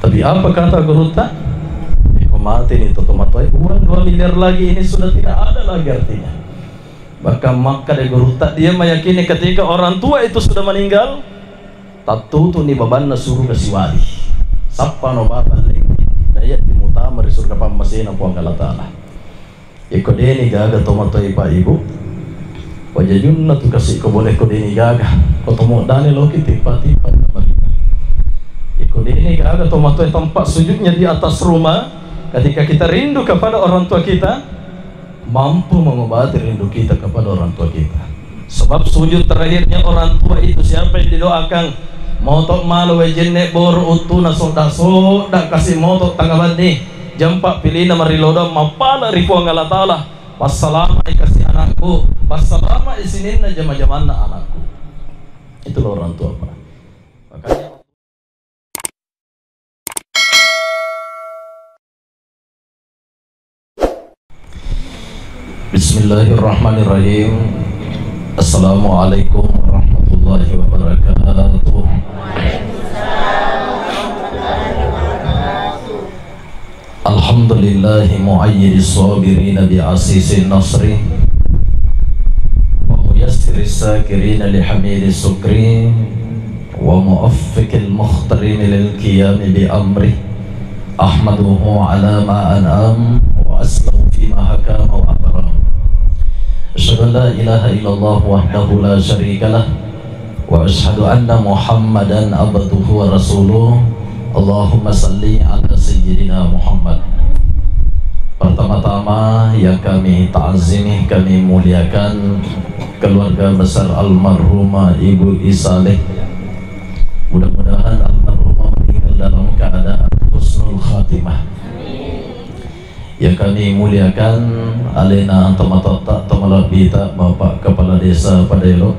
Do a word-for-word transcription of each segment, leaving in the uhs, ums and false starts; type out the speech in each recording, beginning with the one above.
Tapi apa kata gurutta? Iko mati ni to tomatoe, uang dua miliar lagi ini sudah tidak ada lagi artinya. Bahkan makkeda gurutta, dia meyakini ketika orang tua itu sudah meninggal, tattutuni babanna suruga siwali. Sappano baba lengnge, daya dimutama ri surga pammasena Puang Allah Ta'ala. Iko deni gaga tomatoe, Pak, Ibu, wajajunna tu kasi ko boleh ko deni gaga. Ko tomo dane loki tipa-tipa. Iko deni gaga tomatoe tempat sujudnya di atas rumah. Ketika kita rindu kepada orang tua kita, mampu mengobati rindu kita kepada orang tua kita. Sebab sujud terakhirnya orang tua itu siapa yang didoakan? Moto malo wejenne boro uttuna sodda-sodda kasi moto tangabanni. Jampa pilina marilodong mappala ri Puang Allah Ta'ala. Passalamai kasi anakku, passalamai sininna jama-jamanna anakku. Itulah orang tua, Pak. Makanya Bismillahirrahmanirrahim. Assalamualaikum warahmatullahi wabarakatuh. Alhamdulillahi muayyidis sabirina bi asisin nasri wa muyassiris sakirina li hamidis sukri wa muwaffiqil mukhtarina lil qiyami bi amri. Ahmaduhu ala ma an'am wa aslam fi ma hakama wa abram. Asyhadu an la ilaha illallah wahdahu la syarikalah, wa asyhadu anna Muhammadan abduhu wa rasuluh. Allahumma salli ala sayyidina Muhammad. Pertama-tama yang kami ta'zimi, kami muliakan keluarga besar almarhumah Ibu Isaleh. Mudah-mudahan almarhumah meninggal dalam keadaan husnul khatimah. Yang kami muliakan alena tomatoatta, tomalebbita, Bapak Kepala Desa Padaelo,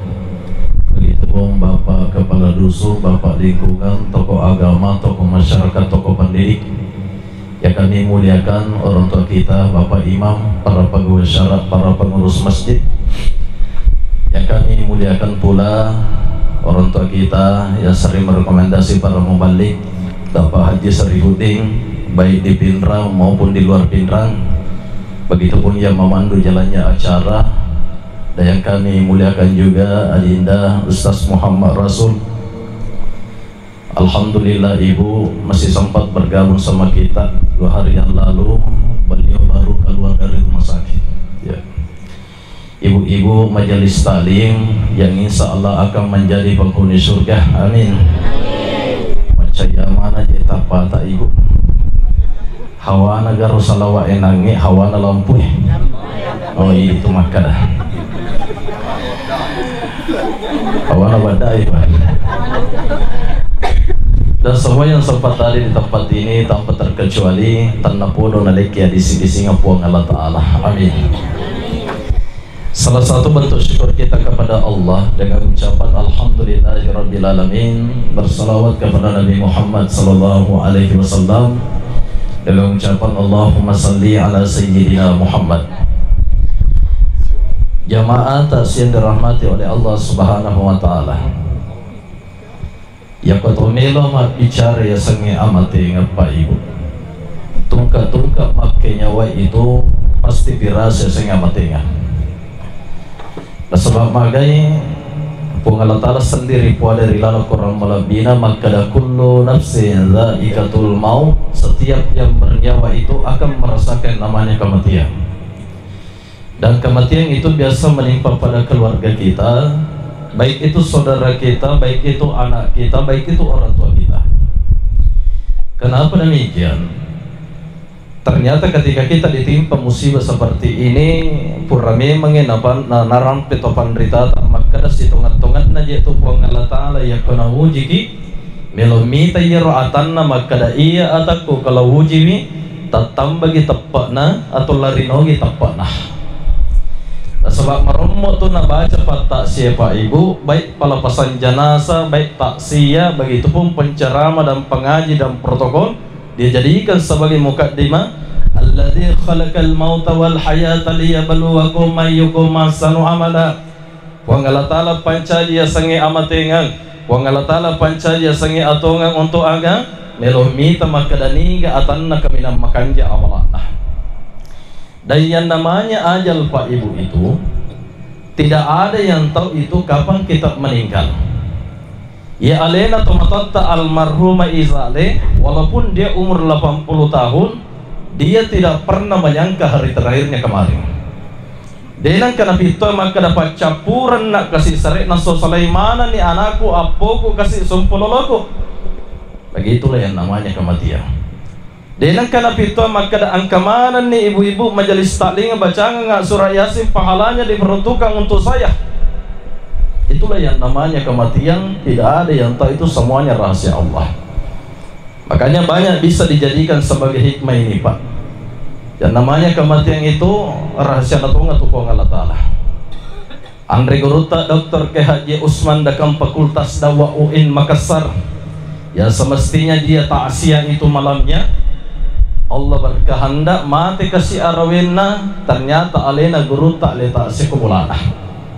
begitupun Bapak Kepala Dusun, Bapak Lingkungan, tokoh agama, tokoh masyarakat, tokoh pendidik. Yang kami muliakan orang tua kita, Bapak Imam, para pegawai syara, para pengurus masjid. Yang kami muliakan pula orang tua kita yang sering merekomendasi para mubalik, Bapak Haji Sarifuddin, baik di Pinrang maupun di luar Pinrang. Begitupun yang memandu jalannya acara. Dan yang kami muliakan juga Adinda Ustaz Muhammad Rasul. Alhamdulillah, Ibu masih sempat bergabung sama kita dua hari yang lalu. Beliau baru keluar dari rumah sakit. Ya. Ibu-ibu majelis taklim yang insya Allah akan menjadi penghuni surga. Amin. Macam mana je tapata, Ibu? Hawana garo salawa enangnge, hawana lampu e. Oh, itu makkada. Hawana badai, Pak. Dan semua yang sempat hadir di tempat ini tanpa terkecuali, tennapodo nalekki adisi-disingeng Puang Allah Ta'ala. Amin. Salah satu bentuk syukur kita kepada Allah dengan ucapan Alhamdulillahirabbil alamin, bersalawat kepada Nabi Muhammad sallallahu alaihi wasallam dengan ucapan Allahumma salli ala sayyidina Muhammad. Jamaah takziah yang dirahmati oleh Allah Subhanahu wa Ta'ala. Yakko to melo mabbicara yasengnge amatengeng, Pak, Ibu, tungka-tungka makkenyawa itu pasti birasa yasengnge amatengeng. Nasaba magai Puang Allah Ta'ala sendiri puada ri laleng Korang malebbina makkeda, "Kullu nafsin dzaiqatul maut," setiap yang bernyawa itu akan merasakan namanya kematian. Dan kematian itu biasa menimpa pada keluarga kita, baik itu saudara kita, baik itu anak kita, baik itu orang tua kita. Kenapa demikian? Ternyata ketika kita ditimpa musibah seperti ini, pura memangngi napa-, na-, narampe to panritata, makkeda sitongeng-tongenna je tu Puang Allah Ta'ala yakko naujiki, melo mita iyaro atanna makkeda, "Iya atakku, kalau ujiwi, tattambagi teppe'na atau larinogi teppe'na." Nasaba marommo tu nabaca pattasie, Pak, Ibu, baik pelepasan jenazah, baik takziah, begitupun penceramah dan pengaji dan protokol, dia jadikan sebagai mukaddimah, "Alladzi khalaqal mauta wal hayata liyabluwakum ayyukum ahsanu amala." Puang Allah Ta'ala pancaji yasengnge amatengeng. Puang Allah Ta'ala pancaji yasengnge atongeng untuk aga? Melo mita makkeda niga atanna kaminang makanja awala'na. Dan yang namanya ajal, Pak Ibu, itu tidak ada yang tahu itu kapan kita meninggal. Ya, alena tomatoatta almarhumah Isale, walaupun dia umur delapan puluh tahun, dia tidak pernah menyangka hari terakhirnya kemarin. De nengka napittoa makkeda, "Paccappurenna kasi sare'na so salai manenni anakku, appoku, kasi sumpuloloku." Begitulah yang namanya kematian. De nengka napittoa makkeda, "Engka manenni ibu-ibu majelis taklim bacangengnga surah Yasin, pahalanya diperuntukkan untuk saya." Itulah yang namanya kematian, tidak ada yang tahu, itu semuanya rahasia Allah. Makanya banyak bisa dijadikan sebagai hikmah ini, Pak. Yang namanya kematian itu rahasia natonga tu Puang Allah Ta'ala. Anre gurutta Doktor K H J Usman, Dekan Fakultas Dakwah U I N Makassar, yang semestinya dia takziah itu malamnya, Allah berkehendak mate kasi arawenna, ternyata alena gurutta ale takziah ko bolana.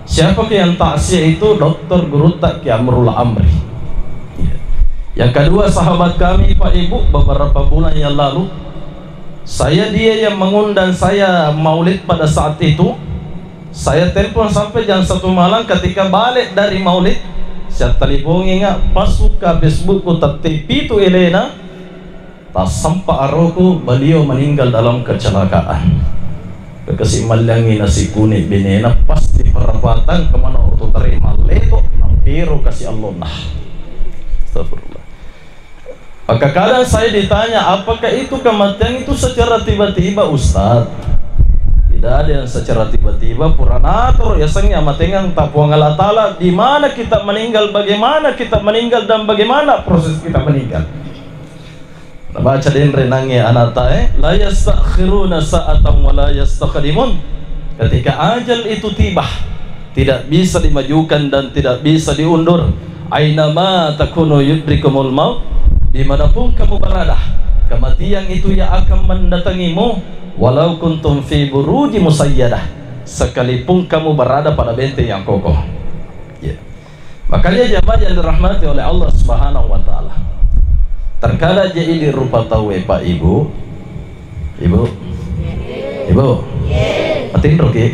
Siapakah yang takziah itu? Doktor gurutta Ki Amrul Amri. Yang kedua, sahabat kami, Pak Ibu, beberapa bulan yang lalu, saya, dia yang mengundang saya maulid pada saat itu. Saya telepon sampai jam satu malam. Ketika balik dari maulid, saya telepongi nga, pas buka Facebookku, tette pitu elena, tassempa aroku, beliau meninggal dalam kecelakaan. Kekesi malliangi nasi kuning benena, pas di perapatan kemana oto tarik malleto, nampero kasi Allahna. Astagfirullah. Maka kadang saya ditanya, "Apakah itu kematian itu secara tiba-tiba, Ustaz?" Tidak ada yang secara tiba-tiba. Purana toro yasengnge amatengang ta Puang Allah Ta'ala, di mana kita meninggal, bagaimana kita meninggal, dan bagaimana proses kita meninggal. Nabaca denre nangnge anatae, "La yastakhiruna sa'atan wa la yastaqdimun." Ketika ajal itu tiba, tidak bisa dimajukan dan tidak bisa diundur. "Ainama takunu yudrikumul maut." Dimanapun kamu berada, kematian itu yang akan mendatangimu. "Walau kuntum fi buruji musayyadah." Sekalipun kamu berada pada benteng yang kokoh. Ya. Makanya jamaah yang dirahmati oleh Allah Subhanahu wa Ta'ala, terkadang je idi rupa tauwe, Pak, Ibu, Ibu, Ibu, matinro ki.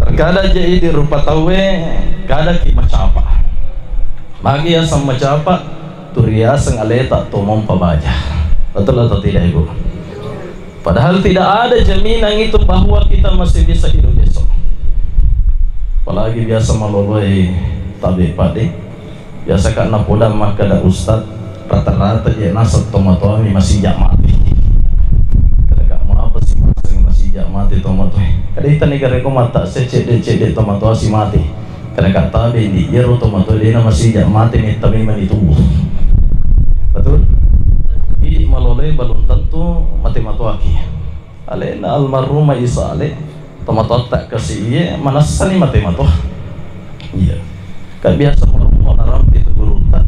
Terkadang je idi rupa tauwe, kadang ki macapa. Magi asang macapa, turiaseng aleta tomompa baja. Betul atau tidak, Ibu? Padahal tidak ada jaminan itu bahwa kita masih bisa hidup besok. Apalagi biasa maloloi tabe pade. Biasa ka napodang makkeda, "Ustaz, rata-rata je naseng tomatoami masija mati." Kada ka, "Mapa si maseng masija mati tomatoe?" Kada ita negara ko mata secedde-cedde tomatoa si mati. Kada ka tabe ni, iyaro tomatoa dena masija mati, metta memang itu. Betul? Idi maloloi belum tentu mate matoaki. Alena almarhumah Isa ale, tomatoatta kasi iye, manessani mate mato. Iya. Kan biasa marummo narampi tu gurutta.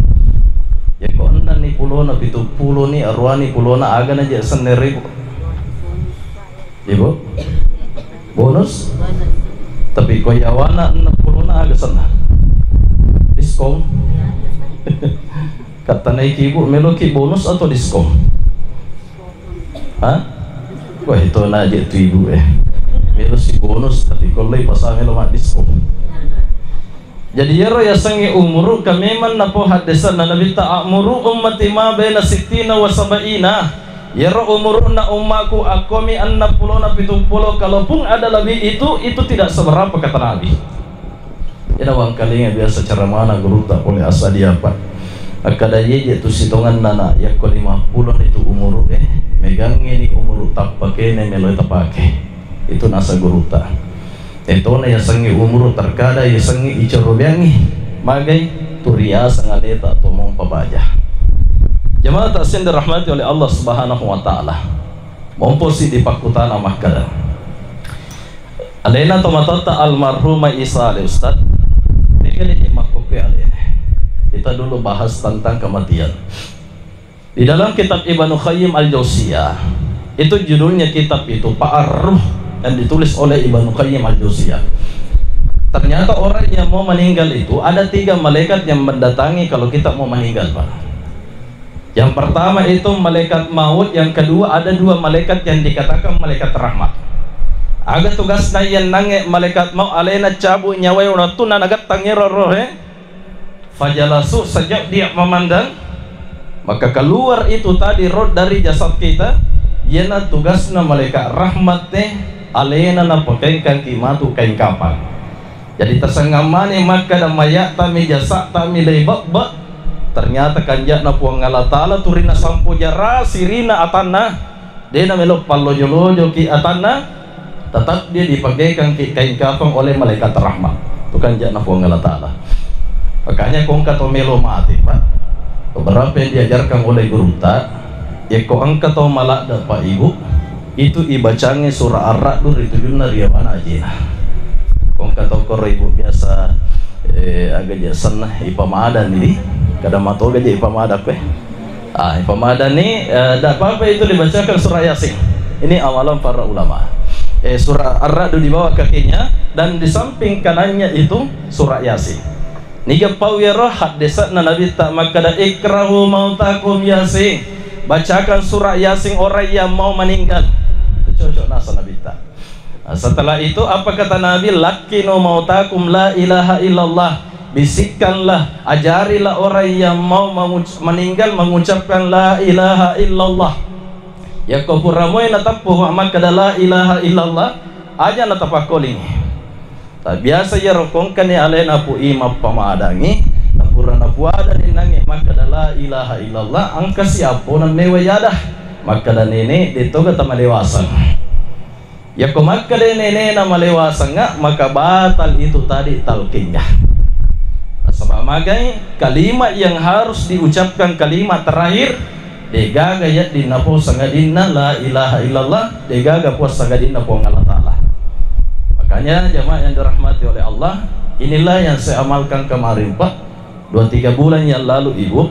Yako enneng ni pulona, pitu pulo ni, aruani pulona, aga na je senne ribu. Ibu? Bonus? Tapi ko yawana enneng pulona aga senna? Diskon? Katta naiki ibu, meloki bonus atau diskon? Hah? Wah, itu na aja tu ibu eh. Melo si bonus, tapi ko lei pasang melo mak diskon. Jadi iyaro yasengnge umuru, ka memang napo haddesanna Nabitta, "A'muru ummati ma baina sittina wa sab'ina." Iyaro umurunna ummaku akkomi enneng pulona pitung pulo, kalaupun ada lebih itu, itu tidak seberapa, kata Nabi. Iyana wangkalinga biasa ceramana gurutta pole asa diapa. Akkada iye je tu sitonganna na, yakko lima pulo ni tu umuru e, megangnge ni umuru tappakene meloi tapake. Itu nasa gurutta. Etona yasengnge umuru terkada yasengnge icarobeangngi. Magai tu riaseng aleta to mompa baja. Jamaah tasin dirahmati oleh Allah Subhanahu wa Ta'ala. Momposi dipakkutana makkada, alena tomatoatta almarhumah Isa ale, Ustaz. Tegale je makkokkue alena. Kita dulu bahas tentang kematian. Di dalam kitab Ibnu Qayyim Al-Jauziyah, itu judulnya kitab itu Pa'ar Ruh, yang ditulis oleh Ibnu Qayyim Al-Jauziyah. Ternyata orang yang mau meninggal itu ada tiga malaikat yang mendatangi kalau kita mau meninggal, Pak. Yang pertama itu malaikat maut, yang kedua ada dua malaikat yang dikatakan malaikat rahmat. Aga tugasna yennangnge malaikat maut alena cabut nyawae wettunna nagettangngi ro rohe? Fajalasu, sejak dia memandang, maka keluar itu tadi roh dari jasad kita, yena tugasna malaikat rahmat te alena napakengkangki matu kain kafan. Jadi tasengngang mani makkeda mayatta mi, jasatta mi lebe'be, ternyata kanja'na Puang Allah Ta'ala tu ri nasampo jara sirina atanna, de namelo pallojo-lojoki atanna, tetap dia dipakekangki kain kafan oleh malaikat rahmat. Tu kanja'na Puang Allah Ta'ala. Makanya ko engka to melo mati, Pak, beberapa yang diajarkan oleh gurutta, yekko engka to maladde, Pak Ibu, itu ibacangngi surah Ar-Ra'du ri tujunna ri yawana ajena. Ko engka to koro Ibu biasa, eh, aga jasenna ipamadani, kada matoga je ipamadakku, eh. Ah, ipamadani, eh, tidak apa-apa itu dibacakan surah Yasin. Ini amalan para ulama. Eh, surah Ar-Ra'du di bawah kakinya dan di samping kanannya itu surah Yasin. Niga pau yaro haddese'na Nabitta makkeda, "Ikra'u mautakum Yasin." Bacakan surah Yasin orang yang mau meninggal. Itu cocok nasa Nabitta. Nah, setelah itu apa kata Nabi? "Lakkinu mautakum la ilaha illallah." Bisikkanlah, ajarilah orang yang mau menguc-, meninggal mengucapkan la ilaha illallah. Yakko pura moi nateppu makkeda la ilaha illallah, aja natapakkolingi. Tapi biasa iyaro kongkani alena Pu Imang pamadangi, napura napuadani nangnge makkeda la ilaha illallah, engkasi appona mewa yada. Makkeda nene, de toga tamalewaseng. Yakko makkeda nenena malewasengnga, maka batal itu tadi talqinnya. Nasaba magai kalimat yang harus diucapkan, kalimat terakhir, degaga yaddinna pau sangadinna la ilaha illallah, degaga puas sangadinna Puang Allah Ta'ala. Makanya jamaah yang dirahmati oleh Allah, inilah yang saya amalkan kemarin, Pak. Dua tiga bulan yang lalu, Ibu,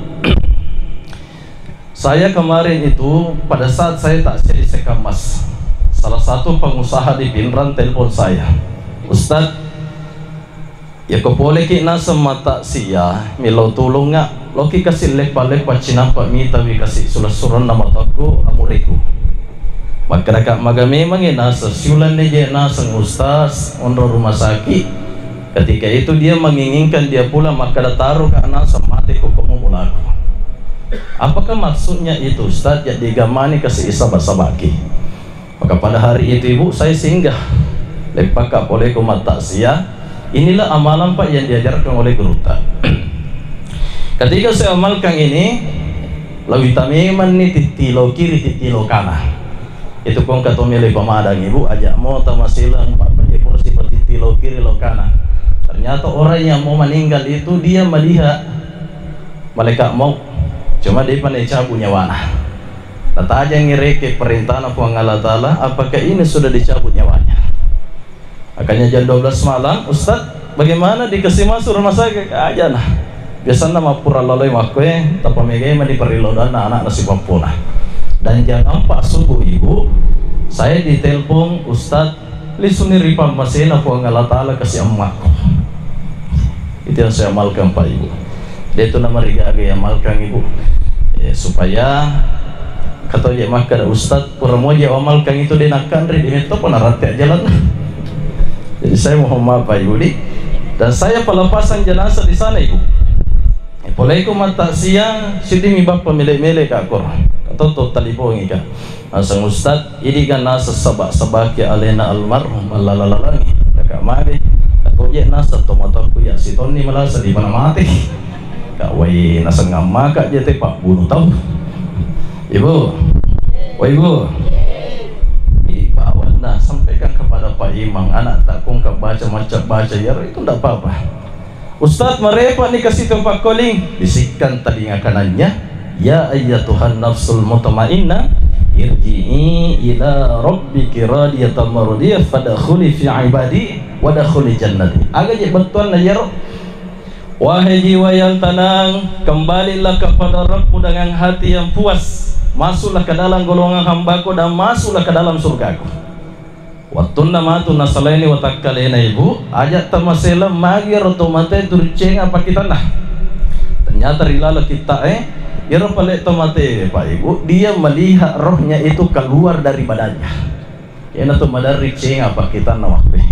saya kemarin itu pada saat saya takziah di Sekammas, salah satu pengusaha di Pinrang telepon saya, "Ustadz, yako poleki naseng matakziah, millau tulungnga, loki kasi leppa-leppa cinampa mitawi kasi sulassuranna matokku, amuriku." Makkedaka, "Maga memangi naseng, siulanni je naseng Ustaz onro rumah sakit." Ketika itu dia menginginkan dia pulang, makkeda, "Taruka naseng mate ko komo mulaku." "Apakah maksudnya itu, Ustaz?" "Jadi gamani kasi isaba-sabaki." Maka pada hari itu, Ibu, saya singgah leppaka poleko matakziah. Inilah amalan, Pak, yang diajarkan oleh gurutta. Ketika saya amalkan ini, lawita memang ni tittilo kiri, tittilo kanan. Itu kong katomelo pamadang, Ibu, aja mo tamaselang, Pak, pura sipatittilo kiri lo kanan. Ternyata orang yang mau meninggal itu dia melihat malaikat maut, cuma depa nacabu nyawana. Natajangngi rekeng perintahna Puang Allah Ta'ala, apakah ini sudah dicabut nyawanya? Makanya jam dua belas malam, "Ustaz, bagaimana, dikasih masuk rumah sakit?" "Aja nah. Biasanna mappura laloi makkoe, tapamegai mani parellodanna anakna sipappona." Dan jam empat subuh, Ibu, saya ditelepon, "Ustaz, lisuni ri pammasena Puang Allah Ta'ala kasi ammakku." Itu yang saya amalkan, Pak, Ibu. Dia itu nama rigaga yang amalkan, Ibu. Eh, supaya kata je makkeda, "Ustaz, pura moja amalkan itu, de nakkanre, de metto pun naratte jalan." Jadi saya mohon maaf, Pak, Ibu, di. Dan saya pelepasan jenazah di sana, Ibu. Eh, poleko matakziah, siddimi bappa mele-mele ka koro. Katotto talipongi ka. Naseng, "Ustaz, idiga naseng saba-sabaki alena almarhum, allala-lalangi?" Kaka mage, "Katoje naseng tomatoakku ya sitonni malasa di mana mate." Ka, "Wai, naseng ammaka je te pabbunuh tau." Ibu, wai, Ibu. Ibawanna sampaikan kepada Pak Imam, anak tak kongka baca, macam baca, ya itu ndak apa-apa. "Ustaz, marepa ni kasi tempat calling." Bisikkan telinga kanannya, "Ya ayyatuhan nafsul mutmainnah, irji'i ila rabbiki radiyatan mardiyah, fadkhuli fi ibadi, wadkhuli jannati." Aga je bettuanna iyaro? "Wahai jiwa yang tenang, kembalilah kepada Rabbmu dengan hati yang puas. Masuklah ke dalam golongan hambaku dan masuklah ke dalam surgaku." Wettunna matu nasalaini watakkalena, Ibu, aja tamaselang magi ro to mate turicenga pakitanna. Ternyata ri laleng kitta e, Iyaro pale to mate, Pak Ibu, dia melihat rohnya itu keluar dari badannya. Iyana tu maderri cenga pakkitanna waktu.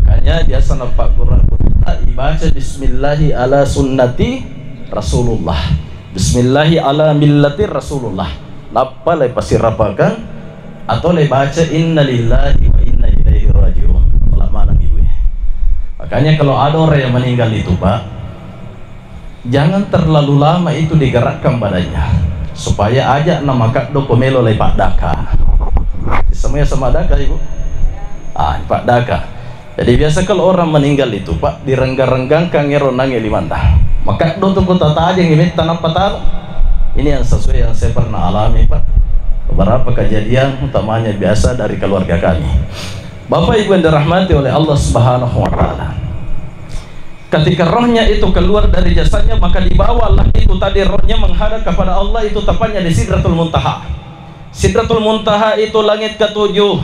Makanya biasa napaggurang gurutta, ibaca bismillahi ala sunnati Rasulullah. Bismillahi ala millati Rasulullah. Nappa le pasirapakang atau le baca inna lillahi wa inna ilaihi rajiun. Apala maneng ibu. Makanya kalau ada orang yang meninggal itu, Pak, jangan terlalu lama itu digerakkan badannya, supaya aja na makaddo ko melo le paddaka. Semuanya sama daka, Ibu? Ah, paddaka. Jadi biasa kalau orang meninggal itu, Pak, direnggang-renggangkan ero nange limanna. Makaddo tu ko tatajengi metta nappa tanu. Ini yang sesuai yang saya pernah alami, Pak. Beberapa kejadian utamanya biasa dari keluarga kami. Bapak Ibu yang dirahmati oleh Allah Subhanahu wa Ta'ala. Ketika rohnya itu keluar dari jasadnya, maka dibawalah itu tadi rohnya menghadap kepada Allah, itu tepatnya di Sidratul Muntaha. Sidratul Muntaha itu langit ketujuh.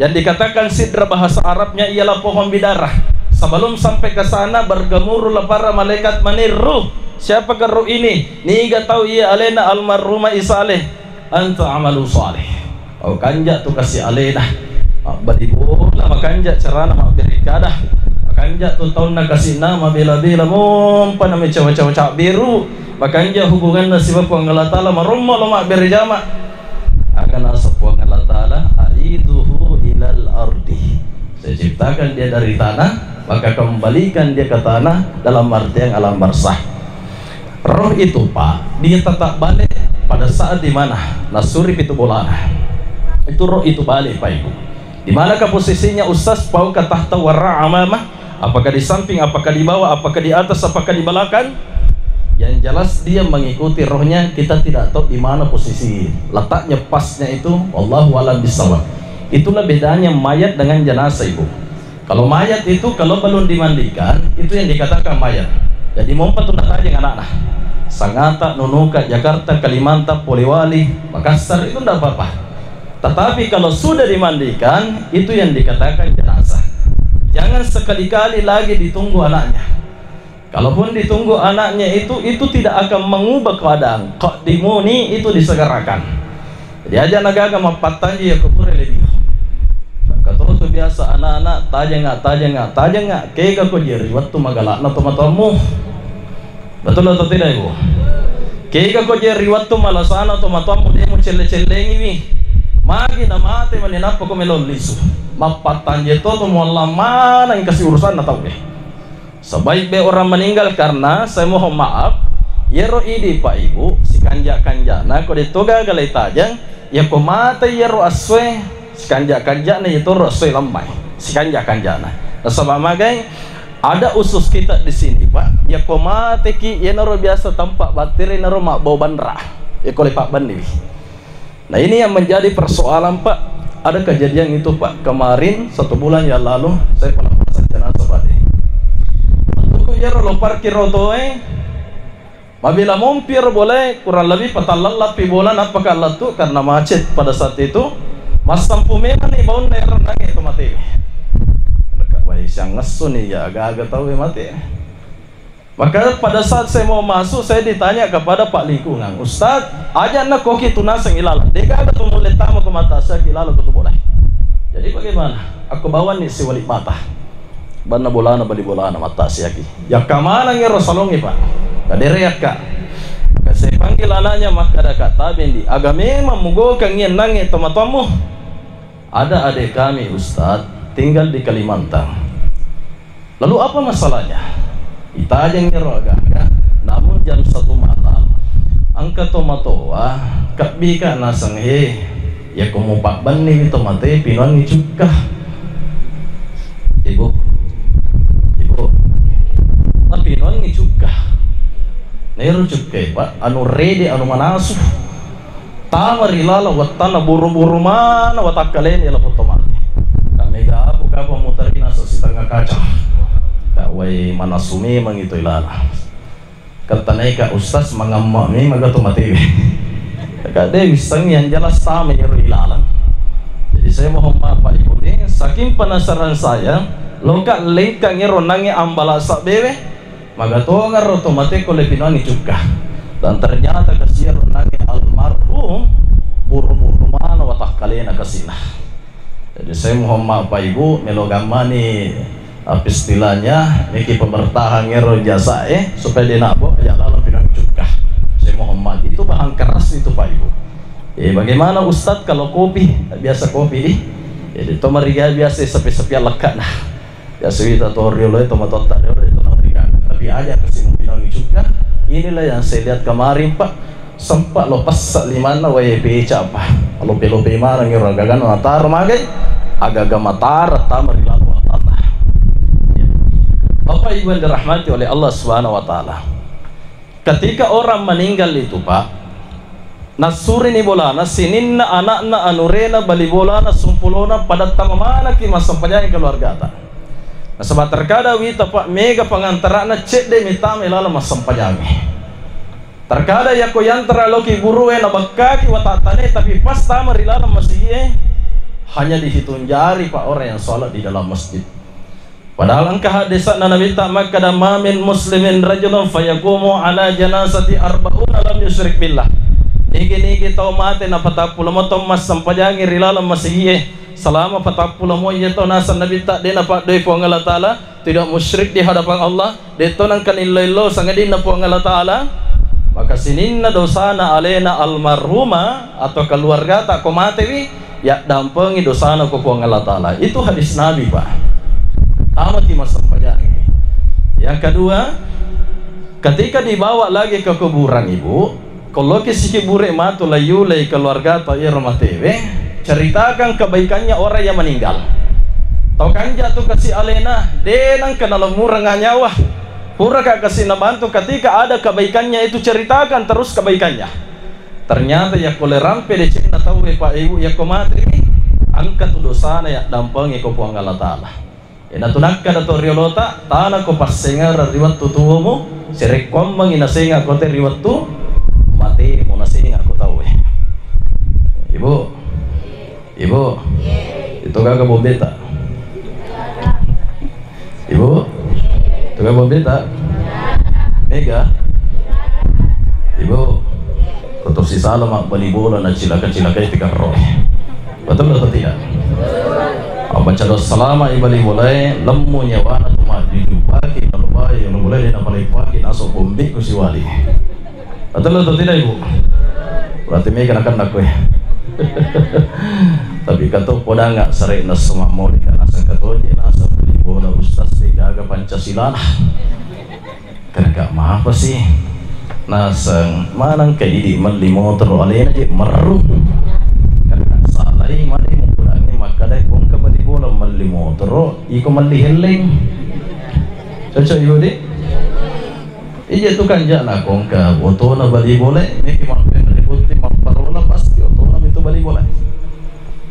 Yang dikatakan sidra bahasa Arabnya ialah pohon bidarah. Sebelum sampai ke sana, bergemuruhlah para malaikat meniru. Siapakah ruh ini? Niga tau iya? Alena almarhumah Isa aleh. Anta amalu saleh. Makanja tu kasi alena. Mabbali bola, makanja carana mabbere kada. Makanja tu taunna kasina mabela-bela, mompa na mecawa-cawa cabberu. Makanja hubunganna siba Puang Allah Ta'ala, marommo lo mabbere jama. Aga naseng Puang Allah Ta'ala, "A'iduhu ilal ardi." Saya ciptakan dia dari tanah, maka kembalikan dia ke tanah dalam artian alam barzah. Roh itu, Pak, dia tetap balik pada saat di mana nasuri pitu bolana. Itu roh itu balik, Pak Ibu. Di manakah posisinya, Ustaz? Faukha, tahta, wara, amamah? Apakah di samping, apakah di bawah, apakah di atas, apakah di belakang? Yang jelas dia mengikuti rohnya, kita tidak tahu di mana posisi letaknya pasnya itu. Wallahu a'lam bishawab. Itulah bedanya mayat dengan jenazah, Ibu. Kalau mayat itu kalau belum dimandikan, itu yang dikatakan mayat. Jadi mompa tu natajeng anakna. Sangata, Nunuka, Jakarta, Kalimantan, Polewali, Makassar, itu ndak apa-apa. Tetapi kalau sudah dimandikan, itu yang dikatakan jenazah. Jangan sekali-kali lagi ditunggu anaknya. Kalaupun ditunggu anaknya itu, itu tidak akan mengubah keadaan. Qaddimuni itu disegerakan. Jadi aja nagaga mappattanji ya kubure lebih. Katoto biasa anak-anak, tajenga, tajenga, tajenga, kega ko je ri wettu magalakna tomatoammu. Betul atau tidak, Ibu? Kega ko je ri wettu malasana tomatoammu, de mucelle-cellengiwi. Magi na mate mani nappa ko melo lisu. Mappattanji to to muallang maneng kasi urusanna tau de. Sebaik-baik orang meninggal karena, saya mohon maaf, yero idi Pak Ibu, sikanja-kanjana ko de to gaga le tajeng, ya ko mate yero assoe, sikanja-kanjana yetoro assoe lemmai, sikanja-kanjana. Nasaba magai, ada usus kita di sini, Pak. Ya ko mateki, yenaro biasa tampa battere naro mabbau banra. Ya ko le pabbanniwi. Nah, ini yang menjadi persoalan, Pak. Ada kejadian itu, Pak, kemarin satu bulan yang lalu, saya pelepasan jenazah, Pak. Lettuku iyaro lo parkir otoe, mabela mompi ro bolae, kurang lebih patallallappi bola, nappaka lettu karena macet pada saat itu. Massampu memang nih baunna ero nange to mate. Wai, siangngesso nih ya, aga-aga tau mate. Maka pada saat saya mau masuk, saya ditanya kepada Pak Lingkungan, "Ustaz, aja na koki tu naseng ilalang. Dega ada tu mulle tama ko mata saya ki lalang ko tu bola." Jadi bagaimana? Aku bawa nih si wali mata. Banna bolana, bali bolana, mata siaki. Ya kamana ngero salongi, Pak? Kadereakka. Maka saya panggil anaknya, maka ada kata bendi. Aga memang mugokang iyan nange tomatoammu? Ada adik kami, Ustaz, tinggal di Kalimantan. Lalu apa masalahnya? Itajeng ero aga-aga, namun jam satu malam, engka tomatoa, kebbika naseng, "He, yako mupabbenniwi tomate, pinuangi cukka." Ibu, ibu, tapi pinuangi cukka. Nero cukka, Pak, anu rede, anu manasu. Tama ri laleng wettanna buru-buru maneng watakkaleni lapong tomate. Ka mega apu kapang mutarina sesitengnga kaca. Ka wai manasu memang itu ilaleng. Kattanaika ustaz mangamma memang ga tomatewe. Ka de wissengngi yang jelas tama iyaro ilaleng. Jadi saya mohon maaf Pak Ibu ni, saking penasaran saya, loka lengkang ero nange ambala sabbewe, magatongaro tomate ko le pinuangi cukka. Dan ternyata kasi ero nange almarhum buru-buru mana watakkalena kasina. Jadi saya mohon maaf Pak Ibu, melo gammani apa istilahnya, meki pemertahan ero jasa eh supaya dia nak bawa aja lalu pinang cuka. Saya mohon maaf, itu bahan keras itu Pak Ibu. Eh, bagaimana Ustadz kalau kopi? Biasa kopi di. Jadi to mariga biasa sepi-sepi lekat nah. Ya, suwita to riolo e, to matotta riolo e, to narigaga. Tapi aja kasi mupinangi juga. Inilah yang saya lihat kemarin, Pak. Sempat lo pessa limanna wae beca, Pak. Lope-lope maneng iro agaga nataro magai. Agaga matara tama ri lalo Allah. Ya. Bapak Ibu yang dirahmati oleh Allah Subhanahu wa Ta'ala. Ketika orang meninggal itu, Pak, nassurini bolana, sininna anakna, anurena, bali bolana, sumpulona, pada tama manaki massempajangi keluargata. Nasaba terkadang wita, Pak, mega pangantarana cedde mitama ilalang massempajangi. Terkadang yakko yantara loki burue nabakkaki watattane, tapi pas tama ri laleng masigie, hanya dihitung jari, Pak, orang yang sholat di dalam masjid. Padahal engka haddesa'na Nabitta makkada, "Ma min muslimin rajulun fayaqumu ala janazati arba'una lam yusyrik billah." Nigi-nigi tau mate napatappulo mo tau massempajangi ri laleng masigie, salama patappulo mo iya tau naseng Nabitta de napaddoi Puang Allah Ta'ala, tidak musyrik di hadapan Allah, de to nengka nillo-illo sangadinna Puang Allah Ta'ala, maka sininna dosana alena almarhuma atau keluargata ko matewi, yaddampengi dosana ko Puang Allah Ta'ala. Itu hadis Nabi, Pak. Tamaki massempajangi. Yang kedua, ketika dibawa lagi ke kuburan, Ibu, ko loki sikibure matu layulei keluargata iyaro matewe, ceritakan kebaikannya orang yang meninggal. Tau kanja tu kasi alena, de nengka nalemmurenga nyawa. Puraka kasi nabantu, ketika ada kebaikannya itu ceritakan terus kebaikannya. Ternyata yakko le rampe decenna tauwe, Pak Ibu, yakko matemi, engka tu dosana yaddampengi ko Puang Allah Ta'ala. Ena tu nakkada to riolota, tana ko passengereng ri wettu tuomu, serekkuammengi nasenga ko te ri wettu matemu, nasenga ko tauwe. Ibu, Ibu, itu gaga bombeta. Ibu, itu gaga bombeta. Mega. Ibu, kotor si salah mak bali bola na cilaka-cilakai tiga roh. Betul atau tidak? Apa caddo salama i bali bolae, lemmu nyawana tu mak jujupaki, na lubai, na lubai, na palai paki, naso bombe ku siwali. Betul atau tidak, Ibu? Berarti mega nakenna koe. Tapi kato podanga sarena semamoli kana sangkatoje nasa beli bola ustaz de gaga Pancasila. Karena gak mapa sih. Naseng manang ke idi melli motoro alena je merru. Karena salai mani mukudangi makkada kongka beli bola melli motoro iko melli helleng. Cocok, Ibu, di? Ija tu kanja nakongka otona bali bola, meki mappenre botting mapparola pasti otona mitu bali bola.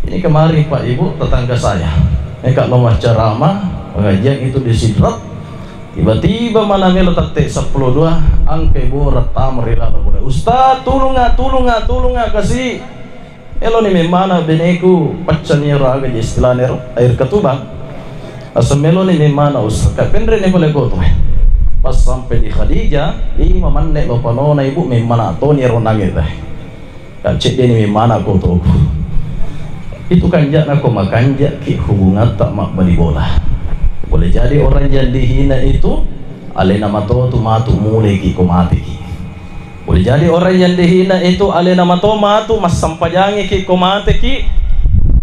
Ini kemarin Pak Ibu tetangga saya, meka lo maccarama pengajian itu di Sidrap, tiba-tiba mana melo tette seppulo dua, angke bola tama ri laleng bola. Ustaz, tulunga, tulunga, tulunga kasi. Meloni memmana beneku, paccaniro aga je istilahna ero, air ketubang. Asal meloni memmana usah, ka penre ni pole koto. Pas sampai di Khadijah, ima manne lo panona ibu memmana toni ero nange teh. Ka ceddeni memmana kotoku. Itu kanja'na ko makanja'ki hubungatta mabbali bola. Boleh jadi orang yang dihina itu alena matotu matu muleki ko mateki. Boleh jadi orang yang dihina itu alena mato matu massampajangiki ko mateki.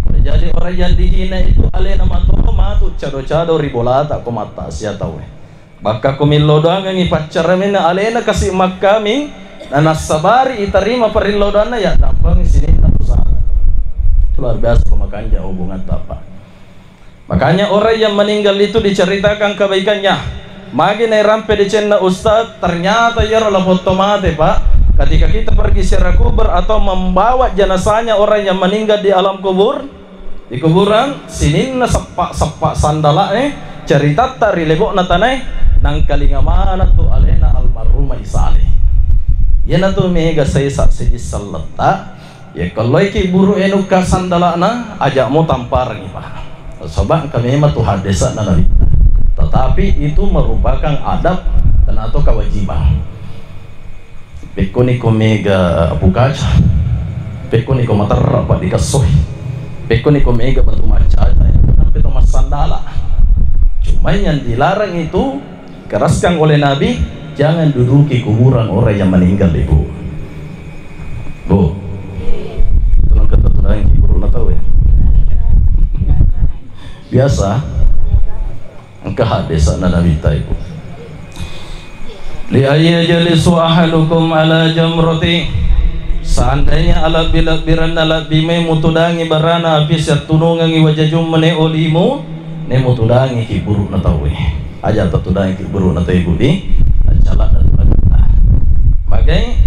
Boleh jadi orang yang dihina itu alena mato matu cado-cado ri bolata ko mattasia tauwe. Bakka ko millo doangengi paccaramenna alena kasi makkami, na nassabari itarima parillo doanna, yaddampengi sininna usaha. Itu luar biasa ko makanja hubungatta, Pak. Makanya orang yang meninggal itu diceritakan kebaikannya. Magi nairampe decenna Ustaz, ternyata iyaro lapotto mate, Pak. Ketika kita pergi ziarah kubur atau membawa jenazahnya orang yang meninggal di alam kubur, di kuburan, sininna seppa-seppa sandala, eh, ceritatta ri lebo'na tanae, nangkalinga maneng tu alena almarhumah Isaleh. Iyanatu mega saisa siji selletta, Iya, kelloiki buru enukka sandala'na, aja'mo tamparengi, Pak. Sebab engka memang tu haddesa'na Nabi. Tetapi itu merupakan adab dan atau kewajiban. Pekkoni ko mega apu kaca, pekkoni ko materra pa dikassoi, pekkoni ko mega batu maccaca, sampai to massandala. Cuma yang dilarang itu, keraskan oleh Nabi, jangan duduki kuburan orang yang meninggal, Ibu. Bu, itu nang kata tudangi burukna tau ya. Biasa, engka hadis na Nabi taiku. Li ayya jalisu ahadukum ala jamrati. Seandainya alabbi-labbiranna labbi mai mutudangi barana api siattunungangi wajajummu ne olimu, ne mutudangi ki burukna tauwe. Aja tatudangi ki burukna tauwe budi. Acala dan. Magai,